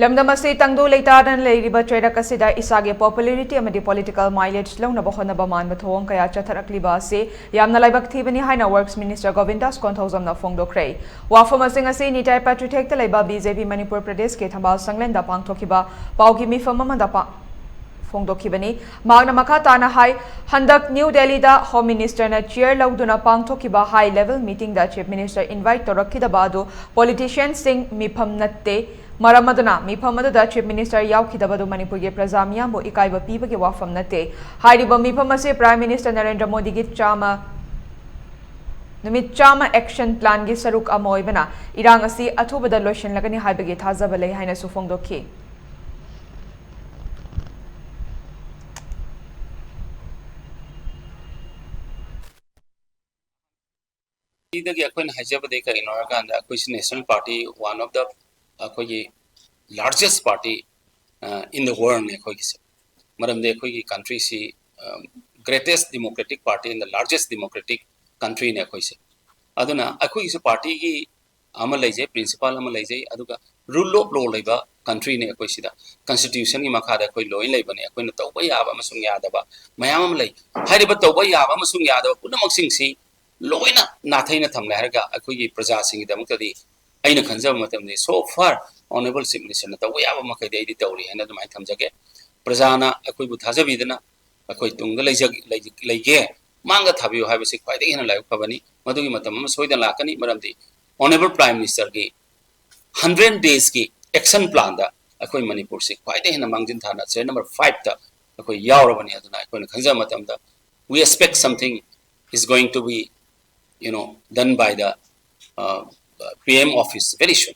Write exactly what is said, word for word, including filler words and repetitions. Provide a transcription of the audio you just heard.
ꯂꯝꯗꯝ ꯑꯁꯤ ꯇꯪꯗꯨ ꯂꯩꯇꯥꯗꯅ ꯂꯩꯔꯤꯕ ꯆꯩꯔꯛ ꯑꯁꯤꯗ ꯏꯁꯥꯒꯤ popularity ꯑꯃꯗꯤ political mileage ꯂꯧꯅꯕ ꯍꯣꯠꯅꯕ ꯃꯥꯟꯕ ꯊꯧꯑꯣꯡ ꯀꯌꯥ ꯆꯠꯊꯔꯛꯂꯤꯕ ꯑꯁꯤ ꯌꯥꯝꯅ ꯂꯥꯏꯕꯛ ꯊꯤꯕꯅꯤ ꯍꯥꯏꯅ Works Minister ꯒꯣꯕꯤꯟꯗꯥꯁ ꯀꯣꯟꯊꯧꯖꯝꯅ ꯐꯣꯡꯗꯣꯛꯈ꯭ꯔꯦ꯫ ꯋꯥꯐꯝ ꯑꯁꯤꯡ ꯑꯁꯤ ꯅꯤꯇꯥꯏ ꯄꯦꯇ꯭ꯔꯤꯊꯦꯛꯇ ꯂꯩꯕ BJP ꯃꯅꯤꯄꯨꯔ ꯄ꯭ꯔꯗꯦꯁꯀꯤ ꯊꯝꯕꯥꯜ ꯁꯪꯂꯦꯟꯗ ꯄꯥꯡꯊꯣꯛꯈꯤꯕ ꯄꯥꯎꯒꯤ ꯃꯤꯐꯝ ꯑꯃꯗ ꯄꯥ-, ꯐꯣꯡꯗꯣꯛꯈꯤꯕꯅꯤ꯫ ꯃꯍꯥꯛꯅ ꯃꯈꯥ ꯇꯥꯅ ꯍꯥꯏ, ꯍꯟꯗꯛ ꯅ꯭ꯌꯨ ꯗꯦꯜꯂꯤꯗ Home Ministerꯅ chair ꯂꯧꯗꯨꯅ ꯄꯥꯡꯊꯣꯛꯈꯤꯕ high level meetingꯗ Chief Minister invite ꯇꯧꯔꯛꯈꯤꯗꯕ ꯑꯗꯨ politicianꯁꯤꯡ ꯃꯤꯐꯝ ꯅꯠꯇꯦ꯫ ꯃꯔꯝ ꯑꯗꯨꯅ ꯃꯤꯐꯝ ꯑꯗꯨꯗ Chief Minister ꯌꯥꯎꯈꯤꯗꯕ ꯑꯗꯨ ꯃꯅꯤꯄꯨꯔꯒꯤ ꯄ꯭ꯔꯖꯥ ꯃꯤꯌꯥꯝꯕꯨ ꯏꯀꯥꯏꯕ ꯄꯤꯕꯒꯤ ꯋꯥꯐꯝ ꯅꯠꯇꯦ꯫ ꯍꯥꯏꯔꯤꯕ ꯃꯤꯐꯝ ꯑꯁꯤ Prime Minister ꯅꯔꯦꯟꯗ꯭ꯔ ꯃꯣꯗꯤꯒꯤ ꯆꯥꯝꯃ, ꯅꯨꯃꯤꯠ ꯆꯥꯝꯃ action planꯒꯤ ꯁꯔꯨꯛ ꯑꯃ ꯑꯣꯏꯕꯅ ꯏꯔꯥꯡ ꯑꯁꯤ ꯑꯊꯨꯕꯗ ꯂꯣꯏꯁꯤꯟꯂꯒꯅꯤ ꯍꯥꯏꯕꯒꯤ ꯊꯥꯖꯕ ꯂꯩ ꯍꯥꯏꯅꯁꯨ ꯐꯣꯡꯗꯣꯛꯈꯤ꯫ ꯁꯤꯗꯒꯤ ꯑꯩꯈꯣꯏꯅ ꯍꯥꯏꯖꯕꯗꯤ ꯀꯔꯤꯅꯣ ꯍꯥꯏꯔꯀꯥꯟꯗ, ꯑꯩꯈꯣꯏꯁꯤ national party, one of the, ꯑꯩꯈꯣꯏꯒꯤ largest party, ꯑ, in the worldꯅꯦ ꯑꯩꯈꯣꯏꯒꯤꯁꯦ꯫ ꯃꯔꯝꯗꯤ ꯑꯩꯈꯣꯏꯒꯤ countryꯁꯤ, ꯑ, greatest democratic party and the largest democratic countryꯅꯦ ꯑꯩꯈꯣꯏꯁꯦ꯫ ꯑꯗꯨꯅ ꯑꯩꯈꯣꯏꯒꯤꯁꯨ partyꯒꯤ ꯑꯃ ꯂꯩꯖꯩ, principle ꯑꯃ ꯂꯩꯖꯩ, ꯑꯗꯨꯒ rule of law ꯂꯩꯕ countryꯅꯦ ꯑꯩꯈꯣꯏ ꯁꯤꯗ꯫ Constitutionꯒꯤ ꯃꯈꯥꯗ ꯑꯩꯈꯣꯏ ꯂꯣꯏ ꯂꯩꯕꯅꯦ꯫ ꯑꯩꯈꯣꯏꯅ ꯇꯧꯕ ꯌꯥꯕ ꯑꯃꯁꯨꯡ ꯌꯥꯗꯕ ꯃꯌꯥꯝ ꯑꯃ ꯂꯩ꯫ ꯍꯥꯏꯔꯤꯕ ꯇꯧꯕ ꯌꯥꯕ ꯑꯃꯁꯨꯡ ꯌꯥꯗꯕ ꯄꯨꯝꯅꯃꯛꯁꯤꯡꯁꯤ ꯂꯣꯏꯅ ꯅꯥꯊꯩꯅ ꯊꯝꯂꯦ ꯍꯥꯏꯔꯒ ꯑꯩꯈꯣꯏꯒꯤ ꯄ꯭ꯔꯖꯥꯁꯤꯡꯒꯤꯗꯃꯛꯇꯗꯤ ꯑꯩꯅ ꯈꯟꯖꯕ ꯃꯇꯝꯗꯗꯤ so far Honourable Chief Ministerꯅ ꯇꯧꯕ ꯌꯥꯕ ꯃꯈꯩꯗꯤ ꯑꯩꯗꯤ ꯇꯧꯔꯤ ꯍꯥꯏꯅ ꯑꯗꯨꯃꯥꯏꯅ ꯊꯝꯖꯒꯦ꯫ ꯄ꯭ꯔꯖꯥꯅ ꯑꯩꯈꯣꯏꯕꯨ ꯊꯥꯖꯕꯤꯗꯅ ꯑꯩꯈꯣꯏ ꯇꯨꯡꯗ ꯂꯩꯖ-, ꯂꯩ-, ꯂꯩꯒꯦ, ꯃꯥꯡꯗ ꯊꯥꯕꯤꯌꯨ ꯍꯥꯏꯕꯁꯤ ꯈ꯭ꯋꯥꯏꯗꯒꯤ ꯍꯦꯟꯅ ꯂꯥꯏꯕꯛ ꯐꯕꯅꯤ꯫ ꯃꯗꯨꯒꯤ ꯃꯇꯝ ꯑꯃ ꯁꯣꯏꯗꯅ ꯂꯥꯛꯀꯅꯤ, ꯃꯔꯝꯗꯤ Honourable Prime Ministerꯒꯤ hundred daysꯀꯤ action planꯗ ꯑꯩꯈꯣꯏ ꯃꯅꯤꯄꯨꯔꯁꯤ ꯈ꯭ꯋꯥꯏꯗꯒꯤ ꯍꯦꯟꯅ ꯃꯥꯡꯖꯤꯟ ꯊꯥꯅ serial number fiveꯇ ꯑꯩꯈꯣꯏ ꯌꯥꯎꯔꯕꯅꯤ꯫ ꯑꯗꯨꯅ ꯑꯩꯈꯣꯏꯅ ꯈꯟꯖꯕ ꯃꯇꯝꯗ we expect something is going to be, you know, done by the, uh, P M office very soon.